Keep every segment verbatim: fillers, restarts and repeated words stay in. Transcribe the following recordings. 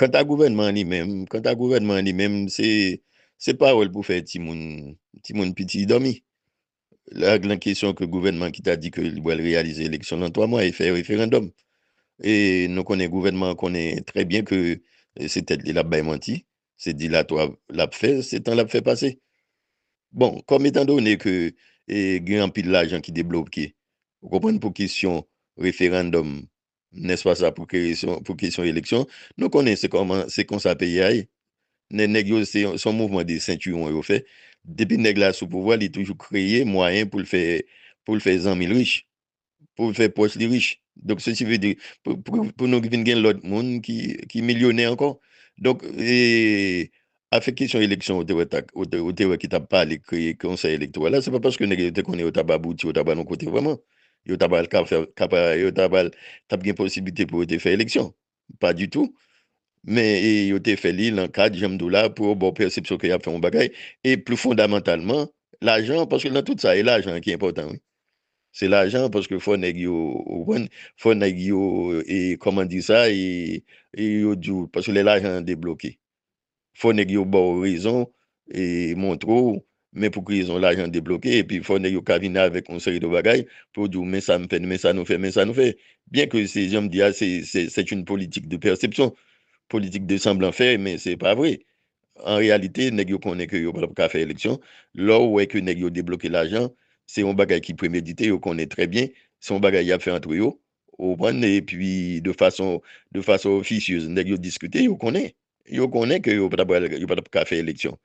Kanta gouvènman an li menm, kanta gouvènman an li menm, se, se pawòl pou fè timoun, timoun piti dòmi. La, gran kesyon ke gouvènman ki ta di ke li pral reyalize eleksyon nan twa mwa e fè referandòm. E nou konnen gouvènman an konnen trè byen ke, e, se tèt li l ap bay manti, se dilatwa l ap fè, se tan l ap fè pase. Bon, kòm etandone ke, e, gen anpil lajan ki debloke, ou konprann, pou kesyon referandòm, nèspa sa, pou kesyon, pou kesyon eleksyon, nou konnen se kòman, se konsa peyi a ye. Nè-, nèg yo, se, se yon mouvman de sentiwon yo fè. Depi nèg la sou pouvwa, li toujou kreye mwayen pou l fè, pou l fè zanmi l rich, pou l fè pwòch li rich. Donk, sesi vle di, pou, pou, pou nou vin gen lòt moun ki, ki milyonè ankò. Donk, e, afè kesyon eleksyon, ou te wè, ta, ou te, ou te wè ki t ap pale kreye konsèy elektoral la, se pa paske nèg yo te konnen yo t ap abouti, yo t ap al yon kote vrèman. Yo t ap al ka fè, ka pa, yo t ap al, t ap gen posiblite pou yo te fè eleksyon. Pa ditou. Men, e, yo te fè li nan kad, jan m di w la, pou yo ba w pèsepsyon ke y ap fè yon bagay. E pli fondamantalman, lajan, paske nan tout sa, e lajan ki enpòtan, wi. Se lajan, paske fò nèg yo, ou konprann, fò nèg yo, e, kòman di sa, e, e yo di w, paske lè lajan an debloke, fò nèg yo ba w rezon, e montre w, men pou ki rezon lajan debloke, epi fò nèg yo ka vin avèk yon seri de bagay pou yo di w, men sa m fè, men sa nou fè, men sa nou fè. Byen ke se, jan m di a, se, se, c'est une politique de perception, politique de semblant fait, men se pa vre. An reyalite, nèg yo konnen ke yo p ap ka fè eleksyon. Lè w wè ke nèg yo debloke lajan, se yon bagay ki premedite, yo konnen trè byen, se yon bagay y ap fè antre yo, ou konprann, epi de fason, de fason ofisyez, nèg yo diskite, yo konnen. Yo konnen ke yo pa t ap, yo pa t ap ka fè eleksyon.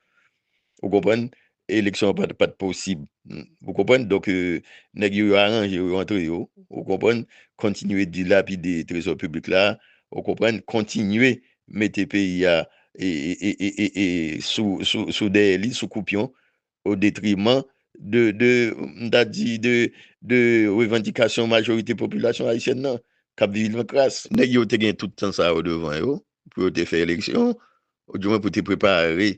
Ou konprann? Eleksyon pa t, pa t posib. Ou konprann? Donk, e, nèg yo, yo aranje yo, yo antre yo. Ou konprann? Kontinye dilapide trezò piblik la. Ou konprann? Kontinye mete peyi a, e, e, e, e, e, e, sou, sou, sou dèyè li, sou koupyon, o detriman de, de, m ta di, de, de revandikasyon majorite popilasyon ayisyèn nan, k ap viv nan kras. Nèg yo te gen tout tan sa yo devan yo, pou yo te fè eleksyon, oudimwen pou te prepare,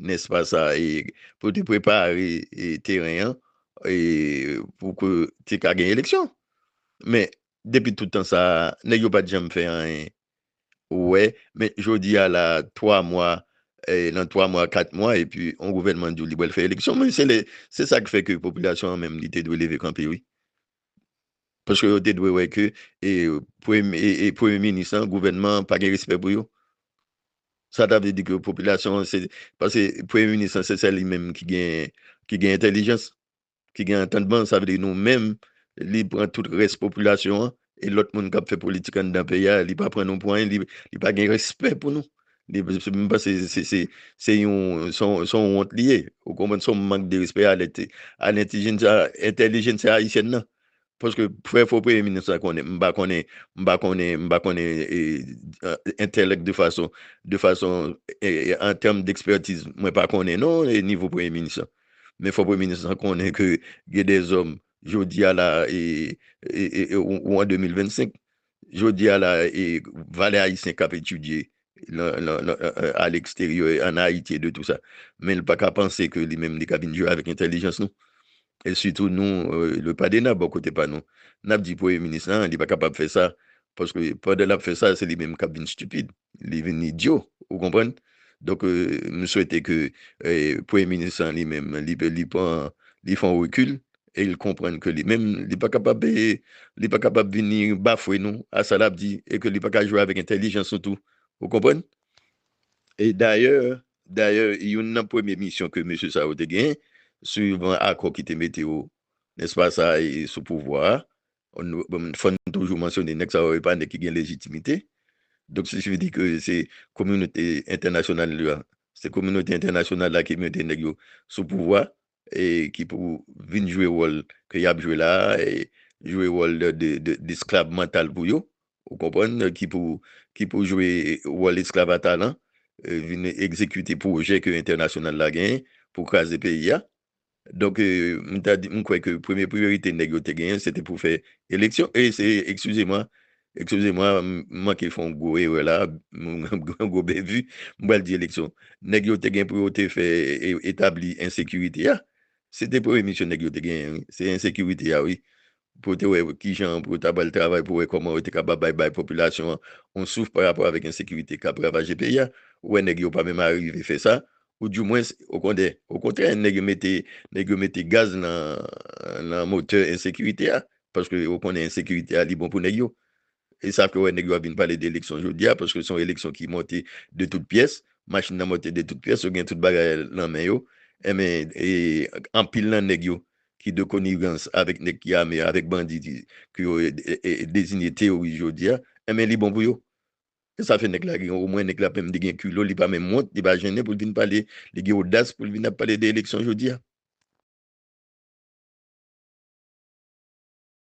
nèspa sa, e pou yo te prepare, e, teren an, e pou ke te ka gen eleksyon. Men, depi tout tan sa, nèg yo pa t janm fè anyen. Ou wè, men jodi a la, twa mwa, e, nan twa mwa, kat mwa, epi yon gouvènman di w li pral fè eleksyon. Men se lè, se sa k fè ke popilasyon an menm, li te dwe leve kanpe, wi. Paske yo te dwe wè ke, e, premye, e, e, premye minis lan, gouvènman an pa gen respè pou yo. Sa ta vle di ke popilasyon an, se, paske premye minis lan, se sèl li menm ki gen, ki gen entèlijans, ki gen antandman, sa vle di nou menm, li pran tout rès popilasyon an, e lòt moun k ap fè politik anndan peyi a, li pa pran nou pou anyen, li, li pa gen respè pou nou. Li, m panse se, se, se yon, se yon, se yon wont li ye. Ou konprann, se yon mank de respè a lente-, a lentijens-, a entèlijens ayisyèn nan. Paske fò, fò premye minis la konnen, m pa konnen, m pa konnen, m pa konnen, e, e, entèlèk de fason, de fason, e, e, an tèm d'ekspètiz, mwen pa konnen non, e, nivo premye minis la. Men fò premye minis la konnen ke gen de zòm, jodi a la, e, e, e, e, ou, ou an de mil vennsenk, jodi a la, e, valè ayisyen k ap etidye lan, lan, lan, e, e, a leksteryè, ann Ayiti e de tou sa. Men l pa ka panse ke li menm li ka vin jwe avèk entèlijans nou. E sitou nou, e, le padena bò kote pa nou. N ap di premye minis lan, li pa kapab fè sa. Paske pandan l ap fè sa, se li menm k ap vin estipid. Li vin idyo, ou konprann? Donk, e, m swete ke, e, premye minis lan li menm, li, li pran, li fè yon rekil, e l konprann ke li menm, li pa kapab, e, li pa kapab vini bafwe nou a sa l ap di, e ke li pa ka jwe avèk entèlijans nou tou. Ou konprann? E dayè, dayè, youn nan premye misyon ke mesye sa yo te genyen, swivan akò ki te mete yo, nèspa sa, e, sou pouvwa a, on, bon, fò n toujou mansyone, nèg sa yo, e pa nèg ki gen lejitimite. Donk, se vle di ke se kominote entènasyonal la, se kominote entènasyonal la ki mete nèg yo sou pouvwa, e ki pou vin jwe wòl ke y ap jwe la a, e jwe wòl de, de, de, d'esklav mantal pou yo, ou konprann, ki pou, ki pou jwe wòl esklav a talan, e vin egzekite pwojè ke entènasyonal la genyen pou kraze peyi a. Donk, e, m ta di, m kwè ke premye priyorite nèg yo te genyen, se te pou fè eleksyon. E se, eskize mwa, eskize mwa, m manke fè yon gwo erè la, m, gwo bevi, m pral di eleksyon. Nèg yo te gen pou yo te fè, e, etabli ensekirite a. Se te premye misyon nèg yo te genyen, wi. Se ensekirite a, wi. pou yo te wè kijan pou yo ta pral travay pou wè kòman yo te kapab bay, bay popilasyon an yon souf pa rapò avèk ensekirite k ap ravaje peyi a. Ou wè nèg yo pa menm arive fè sa, ou dimwens, okontrè, okontrè, nèg yo mete, nèg yo mete gaz nan, nan motè ensekirite a, paske yo konnen ensekirite a, li bon pou nèg yo. E sa fè wè nèg yo ap vin pale de eleksyon jodi a, paske se yon eleksyon ki monte de tout pyès, machin nan monte de tout pyès, yo gen tout bagay nan men yo. Enben, e, anpil nan nèg yo ki de konivans avèk nèg ki ame, avèk bandi, ki yo, e, e, e, deziye teyoris jodi a, enben, li bon pou yo. E sa fè nèg la gen, omwen nèg la menm li gen kilo, li pa menm wont, li pa jennen pou l vin pale, li gen odas pou l vin ap pale de eleksyon jodi a.